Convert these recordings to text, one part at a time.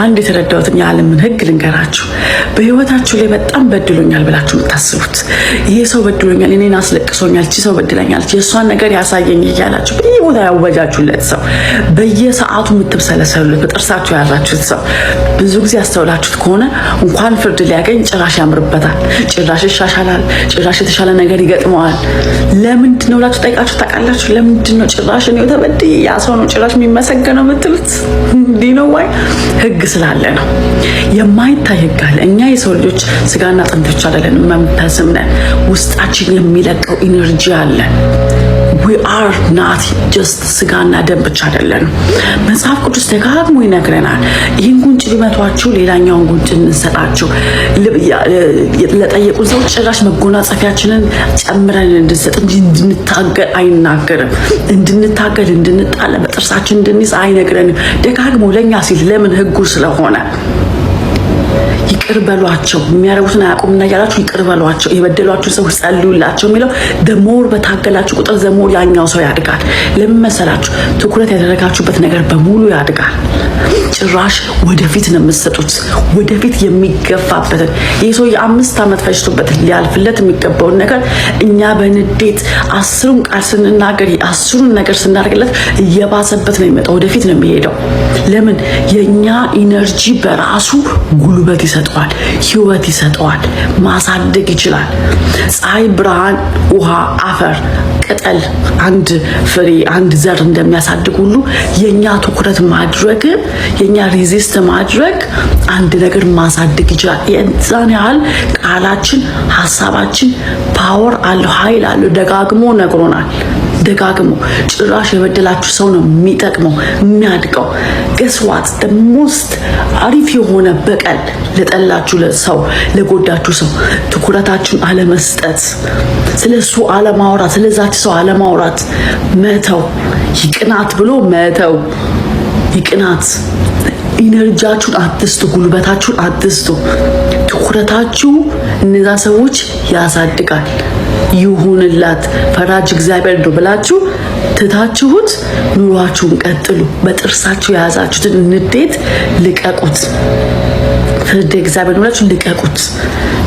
አንድ የተረዳሁትን የዓለምን ህግ ልንገራችሁ። በህይወታችሁ ላይ በጣም በድሎኛል ብላችሁ የምታስቡት፣ ይሄ ሰው በድሎኛል፣ እኔን አስለቅሶኛል፣ እቺ ሰው በድለኛለች፣ የእሷን ነገር ያሳየኝ እያላችሁ በየቦታ ያወጃችሁለት ሰው፣ በየሰዓቱ የምትብሰለሰሉለት፣ በጥርሳችሁ የያዛችሁት ሰው፣ ብዙ ጊዜ ያስተውላችሁት ከሆነ እንኳን ፍርድ ሊያገኝ ጭራሽ ያምርበታል፣ ጭራሽ ይሻሻላል፣ ጭራሽ የተሻለ ነገር ይገጥመዋል። ለምንድን ነው ብላችሁ ጠይቃችሁ ታውቃላችሁ? ለምንድን ነው ጭራሽ እኔው ተበድዬ ያ ሰው ነው ጭራሽ የሚመሰገነው የምትሉት? እንዲህ ነው ወይ? ህግ ስላለ ነው። የማይታይ ህግ አለ። እኛ የሰው ልጆች ስጋና አጥንት ብቻ አይደለንም፣ መንፈስም ነን። ውስጣችን የሚለቀው energy አለ። We are not just ስጋና ደም ብቻ አይደለንም። መጽሐፍ ቅዱስ ደጋግሞ ይነግረናል። ይህን ጉንጭ ቢመቷችሁ ሌላኛውን ጉንጭ እንሰጣችሁ፣ ለጠየቁን ሰዎች ጭራሽ መጎናጸፊያችንን ጨምረን እንድንሰጥ እንጂ እንድንታገል አይናገርም። እንድንታገል፣ እንድንጣለ፣ በጥርሳችን እንድንይዝ አይነግረንም። ደጋግሞ ለእኛ ሲል ለምን? ህጉ ስለሆነ። ይቅር በሏቸው፣ የሚያደርጉትን አያውቁምና እያላችሁ ይቅር በሏቸው፣ የበደሏችሁ ሰዎች ጸልዩላቸው የሚለው the more በታገላችሁ ቁጥር the more ያኛው ሰው ያድጋል። ለምን መሰላችሁ? ትኩረት ያደረጋችሁበት ነገር በሙሉ ያድጋል። ጭራሽ ወደፊት ነው የምትሰጡት፣ ወደፊት የሚገፋበትን። ይህ ሰው የ5 ዓመት ፈጅቶበት ሊያልፍለት የሚገባውን ነገር እኛ በንዴት 10ሩን ቃል ስንናገር፣ 10ሩን ነገር ስናደርግለት እየባሰበት ነው የሚመጣው፣ ወደፊት ነው የሚሄደው። ለምን? የእኛ energy በራሱ ጉልበት ይሰጠዋል፣ ህይወት ይሰጠዋል፣ ማሳደግ ይችላል። ፀሐይ፣ ብርሃን፣ ውሃ፣ አፈር፣ ቅጠል አንድ ፍሬ፣ አንድ ዘር እንደሚያሳድግ ሁሉ የእኛ ትኩረት ማድረግ፣ የእኛ resist ማድረግ አንድ ነገር ማሳደግ ይችላል። የዛን ያህል ቃላችን፣ ሀሳባችን power አለው፣ ኃይል አለው። ደጋግሞ ነግሮናል። ደጋግሞ ጭራሽ የበደላችሁ ሰው ነው የሚጠቅመው፣ የሚያድገው። Guess what? Most አሪፍ የሆነ በቀል ለጠላችሁ ሰው፣ ለጎዳችሁ ሰው ትኩረታችሁን አለመስጠት፣ ስለ እሱ አለማውራት፣ ስለዛች ሰው አለማውራት፣ መተው፣ ይቅናት ብሎ መተው፣ ይቅናት። Energy ያችሁን አትስጡ፣ ጉልበታችሁን አትስጡ። ትኩረታችሁ እነዛ ሰዎች ያሳድጋል። ይሁንላት፣ ፈራጅ እግዚአብሔር ነው ብላችሁ ትታችሁት ኑሯችሁን ቀጥሉ። በጥርሳችሁ የያዛችሁትን ንዴት ልቀቁት። ፍርድ እግዚአብሔር ነው ብላችሁ ልቀቁት።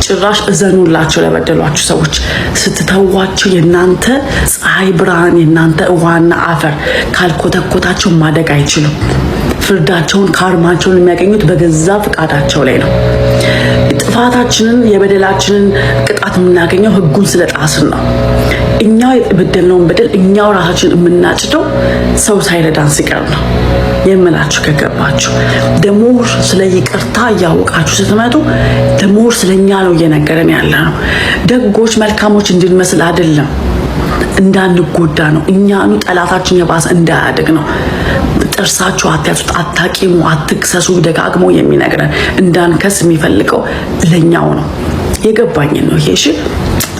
ጭራሽ እዘኑላቸው ለበደሏችሁ ሰዎች። ስትተዋቸው የእናንተ ፀሐይ ብርሃን፣ የእናንተ ውሃና አፈር ካልኮተኮታቸው ማደግ አይችሉም። ፍርዳቸውን፣ karma ቸውን የሚያገኙት በገዛ ፍቃዳቸው ላይ ነው። ጥፋታችንን የበደላችንን ቅጣት የምናገኘው ህጉን ስለጣስን ነው። እኛው የበደልነውን በደል እኛው ራሳችን የምናጭደው ሰው ሳይረዳን ሲቀር ነው የምላችሁ። ከገባችሁ፣ the more ስለ ይቅርታ እያወቃችሁ ስትመጡ the more ስለኛ ነው እየነገረን ያለ ነው። ደጎች መልካሞች እንድንመስል አይደለም፣ እንዳንጎዳ ነው። እኛኑ ጠላታችን የባሰ እንዳያድግ ነው። ጥርሳችሁ አትያዙት፣ አታቂሙ፣ አትክሰሱ ደጋግሞ የሚነግረን፣ እንዳንከስ የሚፈልገው ለኛው ነው። የገባኝን ነው ይሄ። እሺ፣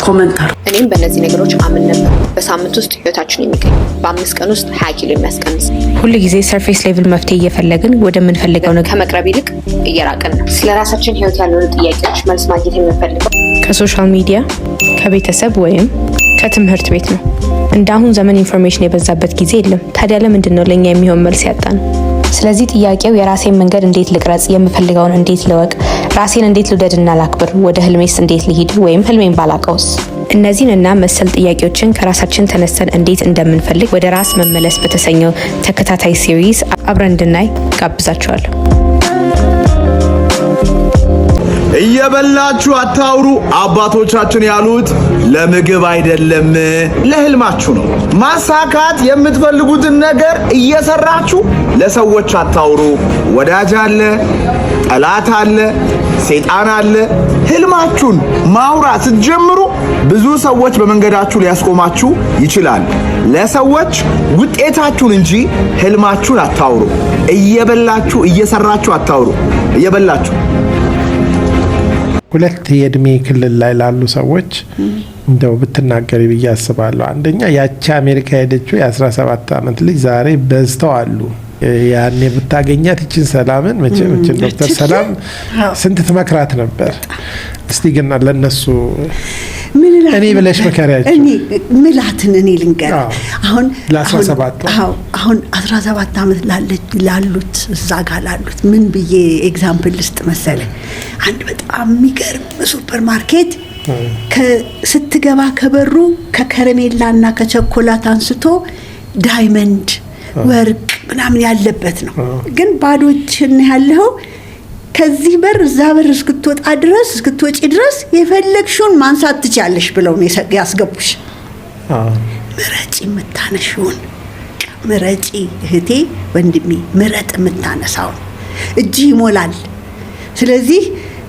comment። እኔም በእነዚህ ነገሮች አምን ነበር። በሳምንት ውስጥ ህይወታችን የሚቀይር፣ በ5 ቀን ውስጥ 20 ኪሎ የሚያስቀንስ። ሁል ጊዜ surface level መፍትሄ እየፈለግን ወደምንፈልገው ነገር ከመቅረብ ይልቅ እየራቅን ነው። ስለ ራሳችን ህይወት ያሉን ጥያቄዎች መልስ ማግኘት የምንፈልገው ከ social media፣ ከቤተሰብ ወይም ከትምህርት ቤት ነው። እንደ አሁን ዘመን information የበዛበት ጊዜ የለም። ታዲያ ለምንድን ነው ለእኛ የሚሆን መልስ ያጣነው? ስለዚህ ጥያቄው የራሴን መንገድ እንዴት ልቅረጽ፣ የምፈልገውን እንዴት ልወቅ፣ ራሴን እንዴት ልውደድና ላክብር፣ ወደ ህልሜስ እንዴት ልሂድ፣ ወይም ህልሜን ባላቀውስ? እነዚህን እና መሰል ጥያቄዎችን ከራሳችን ተነስተን እንዴት እንደምንፈልግ ወደ ራስ መመለስ በተሰኘው ተከታታይ series አብረን እንድናይ ጋብዛችኋለሁ። እየበላችሁ አታውሩ። አባቶቻችን ያሉት ለምግብ አይደለም፣ ለህልማችሁ ነው። ማሳካት የምትፈልጉትን ነገር እየሰራችሁ ለሰዎች አታውሩ። ወዳጅ አለ፣ ጠላት አለ፣ ሰይጣን አለ። ህልማችሁን ማውራት ስትጀምሩ ብዙ ሰዎች በመንገዳችሁ ሊያስቆማችሁ ይችላል። ለሰዎች ውጤታችሁን እንጂ ህልማችሁን አታውሩ። እየበላችሁ እየሰራችሁ አታውሩ። እየበላችሁ ሁለት የእድሜ ክልል ላይ ላሉ ሰዎች እንደው ብትናገሪ ብዬ አስባለሁ። አንደኛ ያቺ አሜሪካ የሄደችው የ17 ዓመት ልጅ ዛሬ በዝተው አሉ። ያኔ ብታገኛት ይችን ሰላምን መቼም ይችን ዶክተር ሰላም ስንት ትመክራት ነበር። እስቲ ግን ለነሱ ምን እላት እኔ ብለሽ ነበር? ምከሪያቸው። እኔ ምላትን እኔ ልንገር። አሁን ለ17። አዎ፣ አሁን 17 ዓመት ላሉት፣ እዛ ጋር ላሉት ምን ብዬ example ልስጥ መሰለ? አንድ በጣም የሚገርም ሱፐር ማርኬት ስትገባ ከበሩ ከከረሜላና ከቸኮላት አንስቶ diamond፣ ወርቅ ምናምን ያለበት ነው። ግን ባዶ እጅህን ያለኸው። ከዚህ በር እዛ በር እስክትወጣ ድረስ፣ እስክትወጪ ድረስ የፈለግሽውን ማንሳት ትችያለሽ ብለው ነው ያስገቡሽ። ምረጪ የምታነሺውን፣ ምረጪ እህቴ፣ ወንድሜ፣ ምረጥ የምታነሳውን። እጅህ ይሞላል። ስለዚህ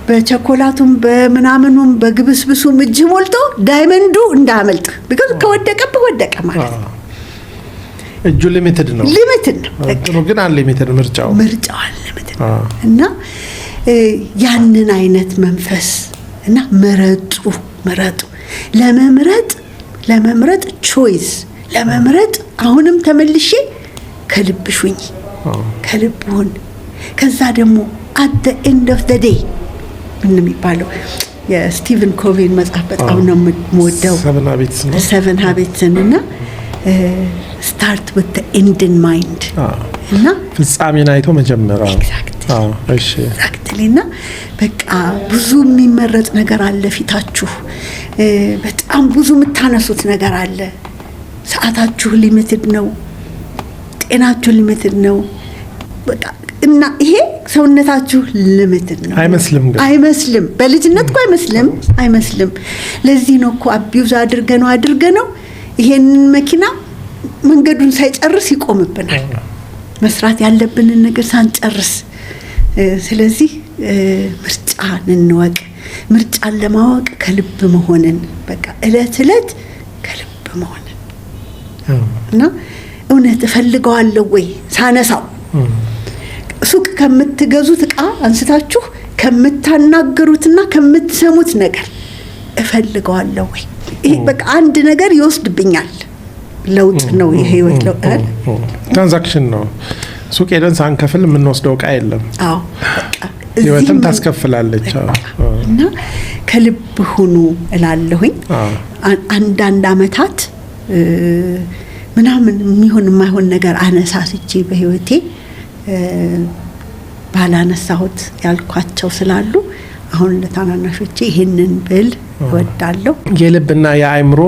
በቸኮላቱም በምናምኑም በግብስብሱም እጅህ ሞልቶ diamond ኡ እንዳያመልጥ፣ because ከወደቀብህ ወደቀ ማለት ነው። እጁ limited ነው። Limited ነው። በቃ። እንትኑ ግን unlimited ምርጫው። ምርጫው unlimited ነው። እና ያንን አይነት መንፈስ እና ምረጡ፣ ምረጡ። ለመምረጥ choice ለመምረጥ አሁንም ተመልሼ ከልብሽ ሁኚ፣ ከልብ ሁን። ከዛ ደግሞ at the end of the day ምን ነው የሚባለው? የስቲቨን ኮቬን መጽሐፍ በጣም ነው የምወደው። Seven Habits ነው። Seven Habits ን እና start with the end in mind እና ፍጻሜን አይቶ መጀመር። Exactly. አዎ፣ እሺ። Exactly። እና በቃ ብዙ የሚመረጥ ነገር አለ ፊታችሁ፣ በጣም ብዙ የምታነሱት ነገር አለ። ሰዓታችሁ limited ነው፣ ጤናችሁ limited ነው። በቃ እና ይሄ ሰውነታችሁ limited ነው። አይመስልም ግን። አይመስልም። በልጅነት እኮ አይመስልም፣ አይመስልም። ለዚህ ነው እኮ abuse አድርገ ነው ይሄንን መኪና መንገዱን ሳይጨርስ ይቆምብናል። መስራት ያለብንን ነገር ሳንጨርስ። ስለዚህ ምርጫን እንወቅ። ምርጫን ለማወቅ ከልብ መሆንን፣ በቃ እለት እለት ከልብ መሆንን እና እውነት እፈልገዋለሁ ወይ ሳነሳው፣ ሱቅ ከምትገዙት እቃ አንስታችሁ ከምታናገሩትና ከምትሰሙት ነገር እፈልገዋለሁ ወይ? ይሄ በቃ አንድ ነገር ይወስድብኛል። ለውጥ ነው፣ የህይወት ለውጥ አይደል? Transaction ነው። ሱቅ ሄደን ሳንከፍል የምንወስደው እቃ የለም። አዎ፣ በቃ ህይወትም እዚህም ታስከፍላለች። እና ከልብ ሁኑ እላለሁኝ። አንዳንድ አመታት ምናምን የሚሆን የማይሆን ነገር አነሳስቼ በህይወቴ ባላነሳሁት ያልኳቸው ስላሉ አሁን ለታናናሾቼ ይሄንን ብል እወዳለሁ። የልብና የአእምሮ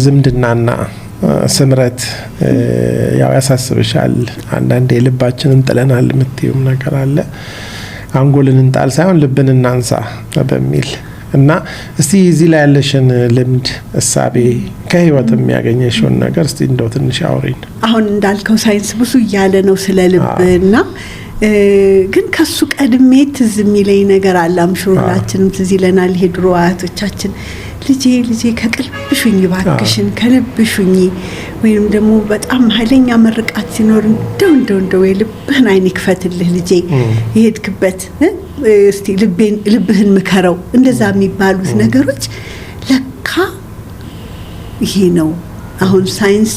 ዝምድናና ስምረት ያው ያሳስብሻል። አንዳንዴ ልባችንን ጥለናል የምትዩም ነገር አለ። አንጎልን እንጣል ሳይሆን ልብን እናንሳ በሚል እና እስቲ እዚህ ላይ ያለሽን ልምድ፣ እሳቤ፣ ከህይወት የሚያገኘሽውን ነገር እስቲ እንደው ትንሽ አውሪን። አሁን እንዳልከው ሳይንስ ብዙ እያለ ነው ስለ ልብ እና ግን ከሱ ቀድሜ ትዝ የሚለኝ ነገር አለ። I'm sure ሁላችንም ትዝ ይለናል። ይሄ ድሮ አያቶቻችን ልጄ፣ ልጄ፣ ከልብሽ ሁኚ እባክሽን፣ ከልብሽ ሁኚ፣ ወይም ደግሞ በጣም ኃይለኛ ምርቃት ሲኖር እንደው እንደው እንደው የልብህን ዓይን ይክፈትልህ ልጄ፣ የሄድክበት እስቲ ልብህን ምከረው፣ እንደዛ የሚባሉት ነገሮች ለካ ይሄ ነው። አሁን ሳይንስ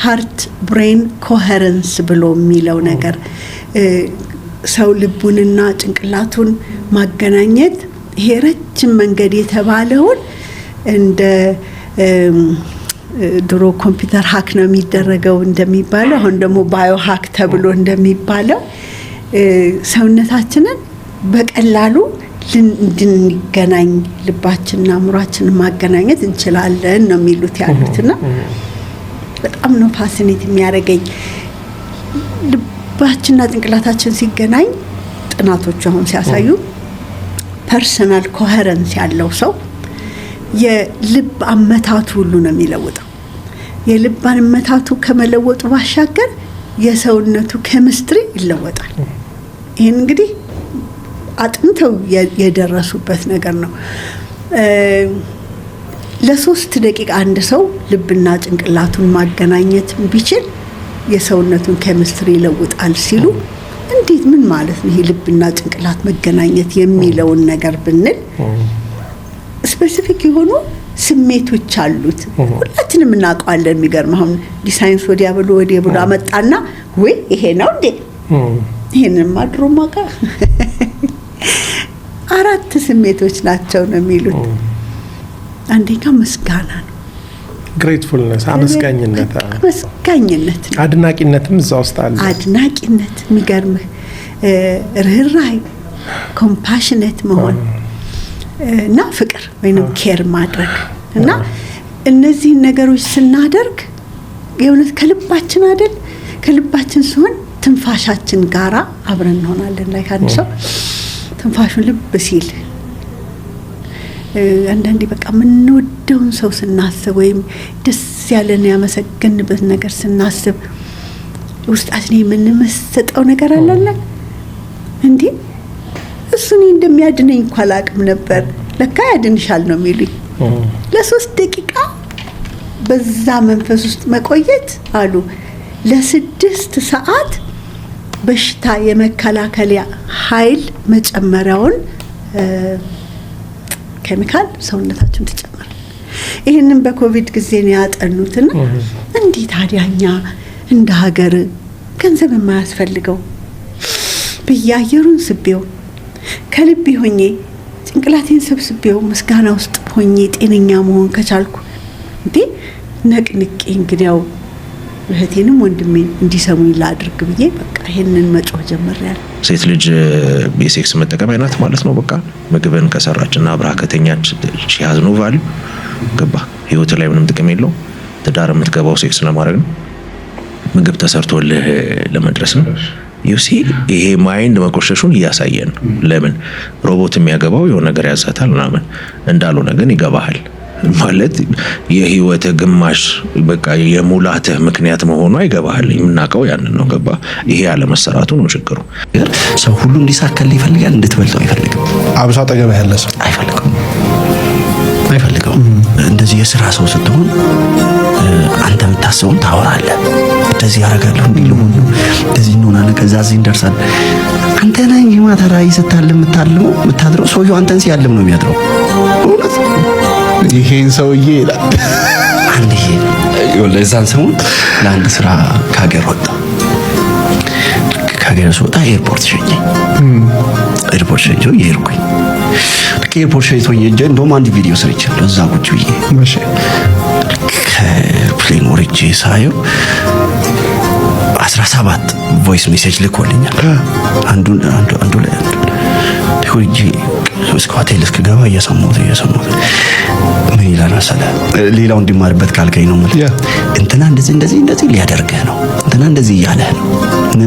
heart brain coherence ብሎ የሚለው ነገር፣ ሰው ልቡንና ጭንቅላቱን ማገናኘት፣ ይሄ ረጅም መንገድ የተባለውን እንደ ድሮ ኮምፒውተር hack ነው የሚደረገው እንደሚባለው፣ አሁን ደግሞ bio hack ተብሎ እንደሚባለው ሰውነታችንን በቀላሉ እንድንገናኝ ልባችንና አእምሯችንን ማገናኘት እንችላለን ነው የሚሉት ያሉትና በጣም ነው fascinate የሚያደርገኝ። ልባችንና ጭንቅላታችን ሲገናኝ ጥናቶቹ አሁን ሲያሳዩ personal coherence ያለው ሰው የልብ አመታቱ ሁሉ ነው የሚለውጠው። የልብ አመታቱ ከመለወጡ ባሻገር የሰውነቱ ኬሚስትሪ ይለወጣል። ይህን እንግዲህ አጥንተው የደረሱበት ነገር ነው። ለ3 ደቂቃ አንድ ሰው ልብና ጭንቅላቱን ማገናኘት ቢችል የሰውነቱን ኬሚስትሪ ይለውጣል ሲሉ፣ እንዴት፣ ምን ማለት ነው ይሄ ልብና ጭንቅላት መገናኘት የሚለውን ነገር ብንል specific የሆኑ ስሜቶች አሉት። ሁላችንም እናውቀዋለን። የሚገርም አሁን ሳይንስ ወዲያ ብሎ ወዲያ ብሎ አመጣና ወይ ይሄ ነው እንዴ? ይሄንማ ድሮማ ጋ አራት ስሜቶች ናቸው ነው የሚሉት። አንደኛው ምስጋና ነው። Gratefulness፣ አመስጋኝነት። አመስጋኝነት ነው። አድናቂነትም እዛ ውስጥ አለ። አድናቂነት፣ የሚገርምህ ርህራሄ፣ compassionate መሆን እና ፍቅር ወይም care ማድረግ። እና እነዚህን ነገሮች ስናደርግ የእውነት ከልባችን አይደል? ከልባችን ሲሆን ትንፋሻችን ጋራ አብረን እንሆናለን። Like አንድ ሰው ትንፋሹን ልብ ሲል፣ አንዳንዴ በቃ የምንወደውን ሰው ስናስብ ወይም ደስ ያለን ያመሰገንበት ነገር ስናስብ ውስጣችን የምንመሰጠው ነገር አለለ። እንዴ፣ እሱ እኔ እንደሚያድነኝ እኮ አላውቅም ነበር፣ ለካ ያድንሻል ነው የሚሉኝ። ለ3 ደቂቃ በዛ መንፈስ ውስጥ መቆየት አሉ ለ6 ሰዓት በሽታ የመከላከያ ኃይል መጨመሪያውን ኬሚካል ሰውነታችን ትጨምራል። ይህንን በኮቪድ ጊዜ ነው ያጠኑትና እንዲህ ታዲያ እኛ እንደ ሀገር ገንዘብ የማያስፈልገው ብዬ አየሩን ስቤው፣ ከልቤ ሆኜ፣ ጭንቅላቴን ሰብስቤው፣ ምስጋና ውስጥ ሆኜ ጤነኛ መሆን ከቻልኩ፣ እንዴ ነቅንቄ እንግዲያው እህቴንም ወንድሜን እንዲሰሙኝ ላድርግ ብዬ በቃ ይሄንን መጮህ ጀምሬያለሁ። ሴት ልጅ የ sex መጠቀሚያ ናት ማለት ነው። በቃ ምግብን ከሰራች እና አብራህ ከተኛች she has no value፣ ገባ? ህይወት ላይ ምንም ጥቅም የለው። ትዳር የምትገባው sex ለማድረግ ነው። ምግብ ተሰርቶልህ ለመድረስ ነው። You see፣ ይሄ mind መቆሸሹን እያሳየን ነው። ለምን ሮቦት የሚያገባው የሆነ ነገር ያዛታል ምናምን እንዳልሆነ ግን ይገባሃል። ማለት የህይወትህ ግማሽ በቃ የሙላትህ ምክንያት መሆኗ ይገባሃል። የምናውቀው ያንን ነው። ገባ? ይሄ ያለመሰራቱ ነው ችግሩ። ሰው ሁሉ እንዲሳካልህ ይፈልጋል፣ እንድትበልጠው አይፈልግም። አብሶ አጠገብህ ያለ ሰው። አይፈልገውም፣ አይፈልገውም። እንደዚህ የስራ ሰው ስትሆን አንተ የምታስበውን ታወራለህ። እንደዚህ ያደርጋለሁ፣ እንዲህ ልሆን ነው፣ እንደዚህ እንሆናለን፣ ከዛ እዚህ እንደርሳለን። አንተ ነህ እንጂ ማታ ራዕይ ስታልም የምታልመው የምታድረው፣ ሰውየው አንተን ሲያልም ነው የሚያድረው። እውነት። ይሄን ሰውዬ ይላል። አንድ ይሄ የዛን ሰሞን ለአንድ ስራ ከሀገር ወጣ። ከሀገር ስወጣ airport ሸኘኝ። Airport ሸኝቶ የሄድኩኝ፣ ልክ airport ሸኝቶኝ ሄጄ እንደውም አንድ ቪዲዮ ሰርቻለሁ እዛ ቁጭ ብዬ። ከ plane ወርጄ ሳየው 17 voice message ልኮልኛል። አንዱን አንዱ አንዱ ላይ አንዱ ወርጄ እስከ ሆቴል እስክገባ እየሰማሁት እየሰማሁት ምን ይላል መሰለህ? ሌላው እንዲማርበት ካልከኝ ነው የምልህ። እንትና እንደዚህ እንደዚህ እንደዚህ ሊያደርግህ ነው፣ እንትና እንደዚህ እያለህ ነው፣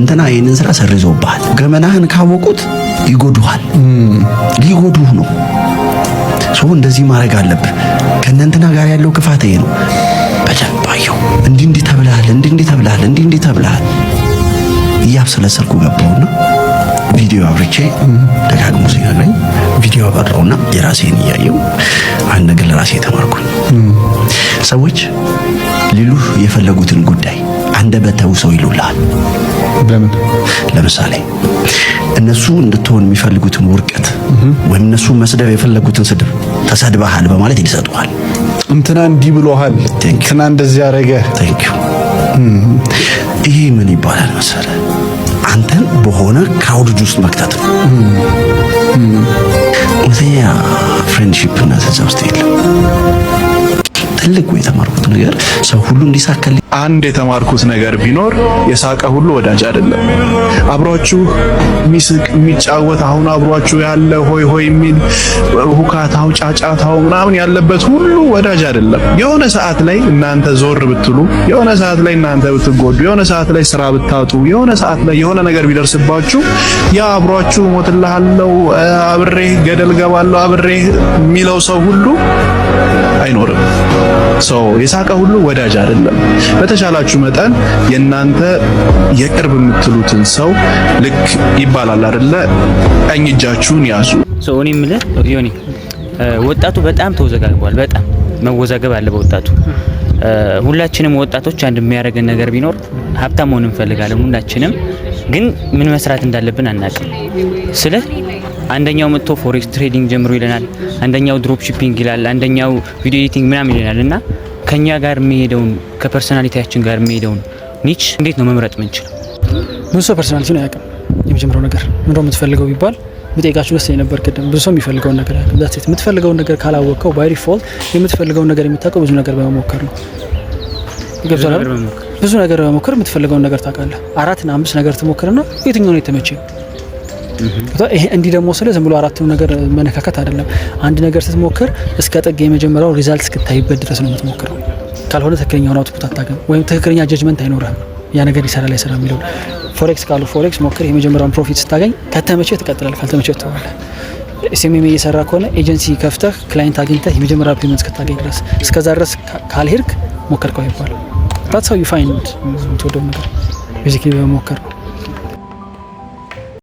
እንትና ይህንን ስራ ሰርዞብሃል። ገመናህን ካወቁት ይጎዱሃል፣ ሊጎዱህ ነው። So እንደዚህ ማድረግ አለብህ። ከእነንትና ጋር ያለው ክፋት ይሄ ነው። በደንብ አየሁ። እንዲህ እንዲህ ተብለሃል፣ እንዲህ እንዲህ ተብለሃል፣ እንዲህ እንዲህ ተብለሃል። እያብሰለሰልኩ ገባሁና ቪዲዮ አብርቼ፣ ደጋግሞ ሲነግረኝ ቪዲዮ አበራውና የራሴን እያየው አንድ ነገር ለራሴ ተማርኩኝ። ሰዎች ሊሉህ የፈለጉትን ጉዳይ አንደበተው ሰው ይሉልሃል። በምን? ለምሳሌ እነሱ እንድትሆን የሚፈልጉትን ውርቀት ወይም እነሱ መስደብ የፈለጉትን ስድብ ተሰድበሃል በማለት ይሰጡሃል። እንትና እንዲህ ብሎሃል፣ እንትና እንደዚህ ያደረገ። Thank you። ይሄ ምን ይባላል መሰለህ? አንተን በሆነ crowd ውስጥ መክተት ነው። እውነተኛ friendship እና እዛ ውስጥ የለም። ትልቁ የተማርኩት ነገር ሰው ሁሉ እንዲሳካልኝ አንድ የተማርኩት ነገር ቢኖር የሳቀ ሁሉ ወዳጅ አይደለም። አብሯችሁ የሚስቅ፣ የሚጫወት፣ አሁን አብሯችሁ ያለ፣ ሆይ ሆይ የሚል፣ ሁካታው፣ ጫጫታው ምናምን ያለበት ሁሉ ወዳጅ አይደለም። የሆነ ሰዓት ላይ እናንተ ዞር ብትሉ፣ የሆነ ሰዓት ላይ እናንተ ብትጎዱ፣ የሆነ ሰዓት ላይ ስራ ብታጡ፣ የሆነ ሰዓት ላይ የሆነ ነገር ቢደርስባችሁ ያ አብሯችሁ ሞትልሃለሁ፣ አብሬህ ገደል ገባለሁ፣ አብሬህ የሚለው ሰው ሁሉ አይኖርም። So የሳቀ ሁሉ ወዳጅ አይደለም። በተቻላችሁ መጠን የእናንተ የቅርብ የምትሉትን ሰው፣ ልክ ይባላል አይደለ? ቀኝ እጃችሁን ያዙ። So እኔ የምልህ ዮኒ፣ ወጣቱ በጣም ተወዘጋግቧል። በጣም መወዛገብ አለ በወጣቱ። ሁላችንም ወጣቶች አንድ የሚያደርገን ነገር ቢኖር ሀብታም መሆን እንፈልጋለን። ሁላችንም ግን ምን መስራት እንዳለብን አናውቅም። ስለ አንደኛው መጥቶ forex trading ጀምሮ ይለናል፣ አንደኛው drop shipping ይላል፣ አንደኛው video editing ምናምን ይለናል። እና ከኛ ጋር የሚሄደውን፣ ከ personality ያችን ጋር የሚሄደውን niche እንዴት ነው መምረጥ ምንችለው? ብዙ ሰው personality ውን አያውቅም። የመጀመሪያው ነገር ምንድነው የምትፈልገው ቢባል ብጠይቃችሁ ደስ ነበር ቅድም። ብዙ ሰው የሚፈልገውን ነገር አያውቅም። That's it። የምትፈልገውን ነገር ካላወቅከው፣ by default የምትፈልገውን ነገር የምታውቀው ብዙ ነገር በመሞከር ነው። ገብቶሃል አይደል? ብዙ ነገር በመሞከር የምትፈልገውን ነገር ታውቃለህ። አራትና አምስት ነገር ትሞክርና የትኛው ነው የተመቸኝ? ይሄ እንዲህ ደግሞ ስለ ዝም ብሎ አራቱን ነገር መነካከት አይደለም። አንድ ነገር ስትሞክር እስከ ጥግ የመጀመሪያው result እስክታይበት ድረስ ነው የምትሞክረው። ካልሆነ ትክክለኛውን output አታገኝም፣ ወይም ትክክለኛ judgment አይኖርህም። ያ ነገር ይሰራል አይሰራም የሚለውን። Forex ካሉ forex ሞክር። የመጀመሪያውን profit ስታገኝ ከተመቸህ ትቀጥላለህ፣ ካልተመቸህ ትተዋለህ። SMM እየሰራ ከሆነ ኤጀንሲ ከፍተህ client አግኝተህ የመጀመሪያ payment እስክታገኝ ድረስ፣ እስከዛ ድረስ ካልሄድክ ሞከርከው አይባልም። That's how you find የምትወደው ነገር basically በመሞከር ነው።